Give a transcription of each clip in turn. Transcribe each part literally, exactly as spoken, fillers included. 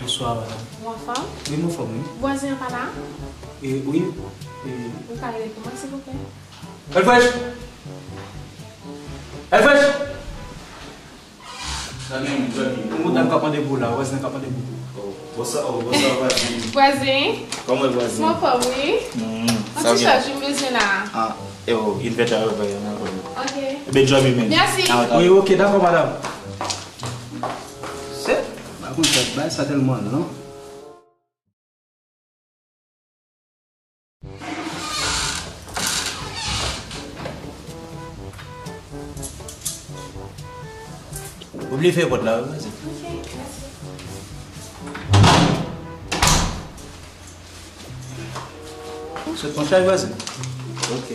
Bonswa, madanm. Ou anfòm? Wi, m anfòm, wi. Vwazen an pa la? E, wi. E, ou ka rele pou mwen, silvouplè? Elfrèch! Elfrèch! Sa gen moun, sa gen moun. Moun nan k ap mande pou la, vwazen k ap mande pou. Oh, bonswa, oh, bonswa, vwazen. Vwazen? Kòman vwazen? M anfòm, wi. Hmm, sa ti chaj, m bezwen la. Ah, e, oh, invè travay an ankò. Ok. Ebyen, djòb, men. Mèsi. Ah, wi, ok, dakò, madanm. Se, pa konn sa, bagay sa tèlman long. Oubli fè pòt la, wi, vwazen. Ok, mèsi. Sot pran chay, vwazen. Ok.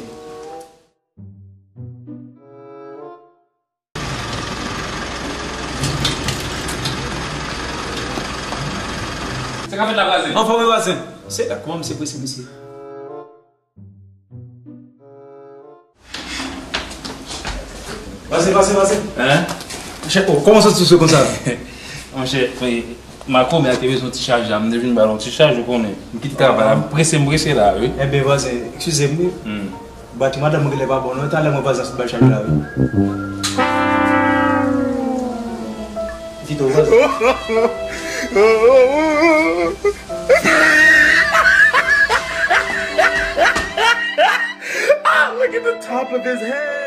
Sa k ap fèt la, vwazen? Anfòm, wi, vwazen. Se la, kòman misye prese, mesye? Pase, pase, pase. Hein? Monchè, oh, kòman w soti sou konsa? Monchè, eh, makomè a te bezwen yon ti chaj la, m te vin ba l yon ti chaj, ou konnen. M kite travay la, m prese, m prese la, wi. Enben, vwazen, eskize m, wi. Hmm. Bati madanm mwen genlè pa bon non, talè mwen vwazen ap sot bay chay la, wi. Vite, vwazen. Ah, look at the top of his head.